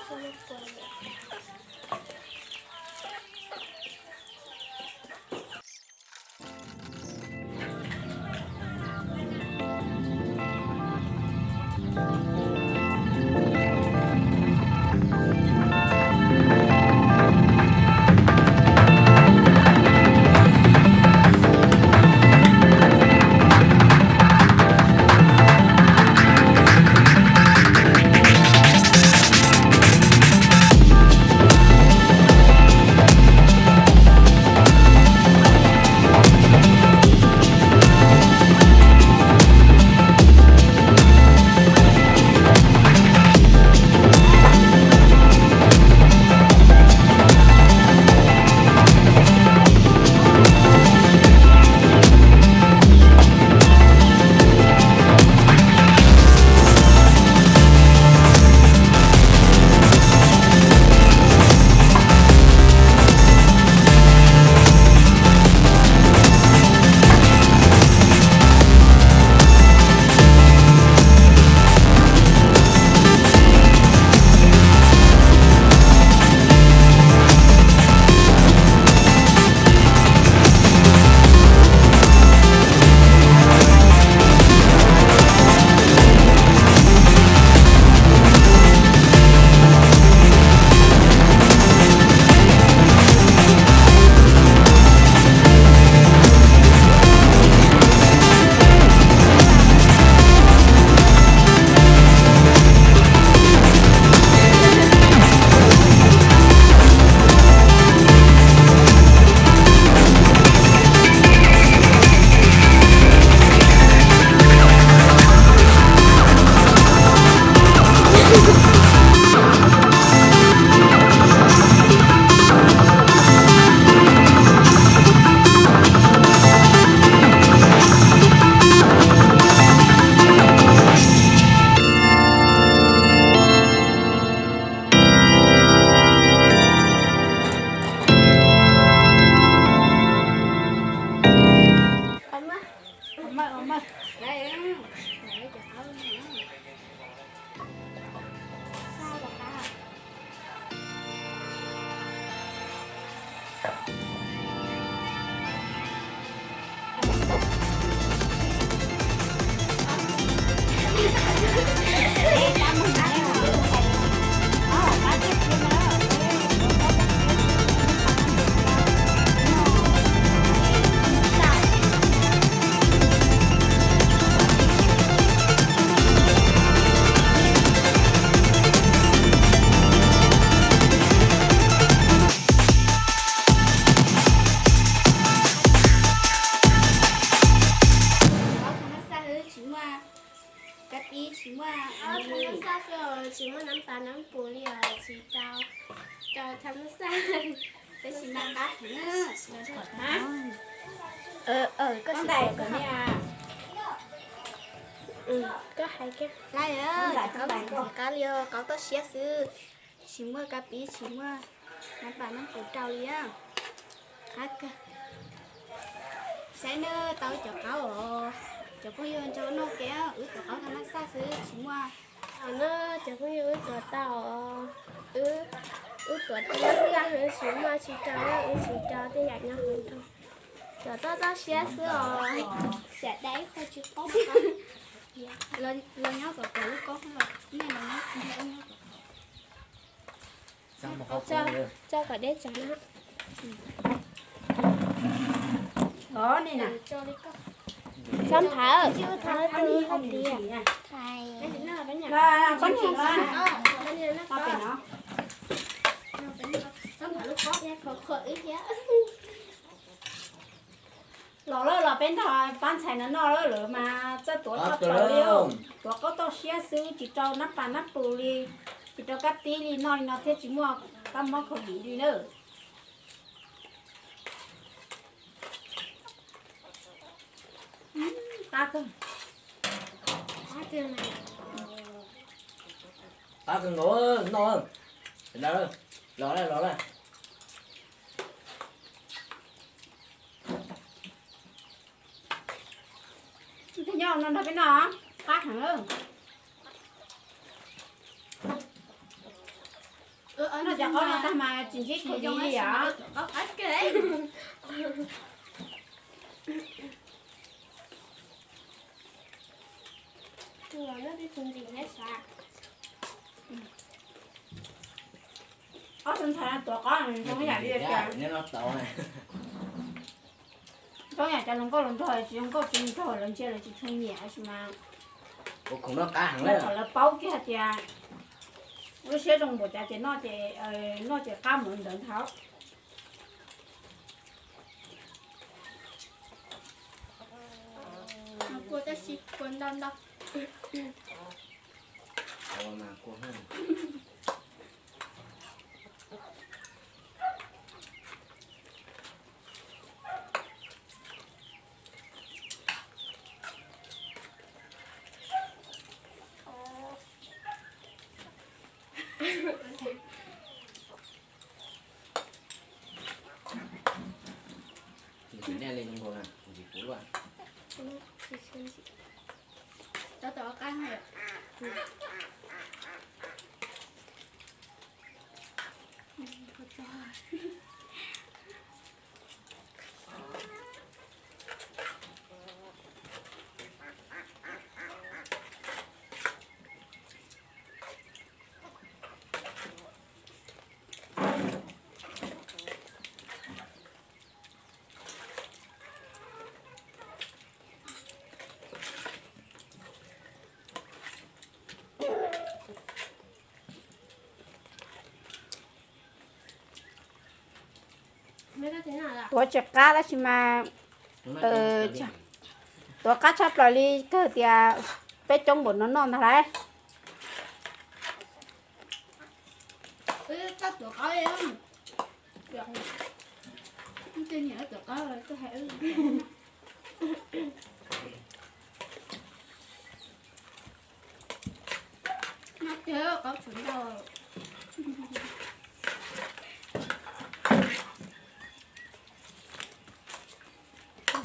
Qhov no xaj xwb tsis muaj kab pib, tsis muaj, tsis muaj nab pas nab pus li os, tsis rau, rau thaj mab xaj, tab sis mas qab heev. Koj ntais koj hais, koj hais, qab li os, qab toj siab xwb, tsis muaj kab pib, tsis muaj nab pas nab pus rau li. Qab kawg. Saib nawb, tau cov qaub os. Cov phooj ywg nrog noj ke, wb tuav qaub thaj mab xaj xwb tsis muaj. Os nawb cov phooj ywg, wb tuav tau os. Wb, wb tuav thaj mab xaj xwb tsis muaj, tsis rau, wb tsis rau tej yam nyob hauv nroog. Cov toj toj siab xwb os. Xiam dab ib qho tsis qaub. Los nyob kom pom lub kaub, nej los nyob, nyob kom pom. Tso kom deb tsawv na. Txhob nphav, txhob tu hab tias. Los lawm, los peb nrog pab ntxhais no noj lawm, lawv mas txawj tuav tshaj plaws li. Tuav qaub toj siab xwb, tsis rau nab pas nab pus li, tsis rau kab pib li, noj li no thiaj tsis muaj kab mob khaus dim li na. Qab kawg, qab kawg nkaus, noj, los, los, los. Nyob no nrog peb noj, qab heev lawm. Noj cov qaub no tag mas tsis ntsib khaus di li os. Ob tug ntxhais tuav qaub zoo yam li tias, zoo yam cov hluas nkauj hluas nraug, tsis zoo nkauj tsis nraug lawv ntsia lawv tsis tshua nyiam tab sis mas nyob kom lawv paub kiag hais tias lub siab zoo npaum cas ces noj ces, noj ces qab mus ntawd ntag. Kua tab sis kua ntau ntau. Tuav tsis qab tab sis mas tuav qab tshaj plaws li kawg tias peb coob npaum no noj ntag lauj.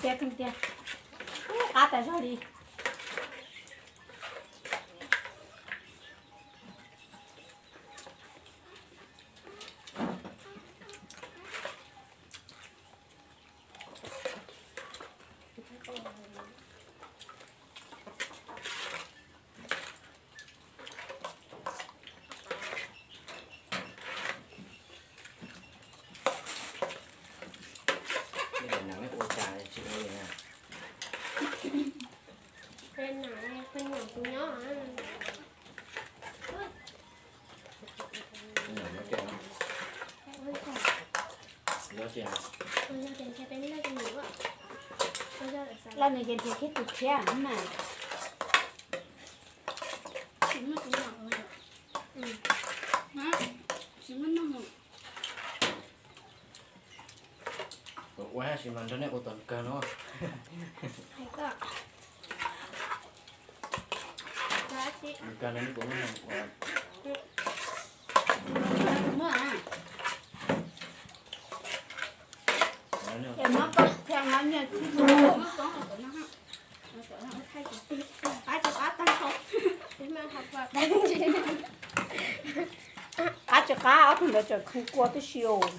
Tiag tiag, qab tas zog li. Los nws ces nrhiav kiag tus tshiab na. Ua tab sis mas nrog nej ua tom kawg no. Kawg no nej puas muaj neeg ua? Qab tsis qab, ob tug ntawd tseem khwv kua tib si os.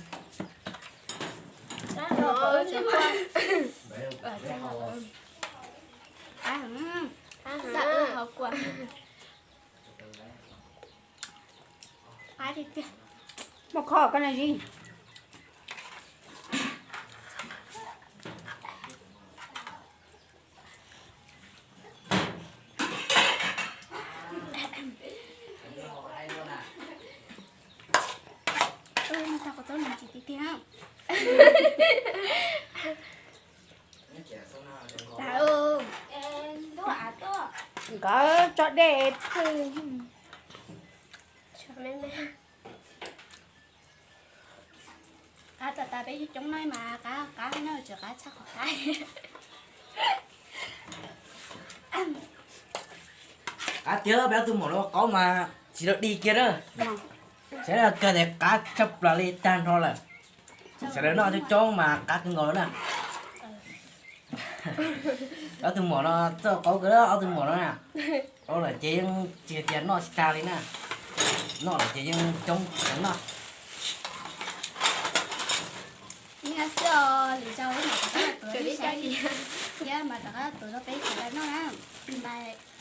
Muaj khob koj na Zib. Nkawd tso dej pw. Qab tas tas peb coob coob no mas qab qab no tsis qab tshaj qhov qab. Qab tiag, peb ob tug muam no qaub mas tsis tau dig kiag na. Saib na, kawg tias qab tshaj plaws li tag nrho lawm. Sawv daws noj coob coob mas qab kawg nkaus na. Ob tug muam no txawj qaub kawg, ob tug muam no na. Qaub lawm ces yeej tsis hais tias noj tsis tag li na. Noj lawm ces yeej coob heev no. Xwb os, lwm zaus wb mam rov qab tuav ib sab thiab mas rov qab tuav rau peb sawv daws noj na. Bye.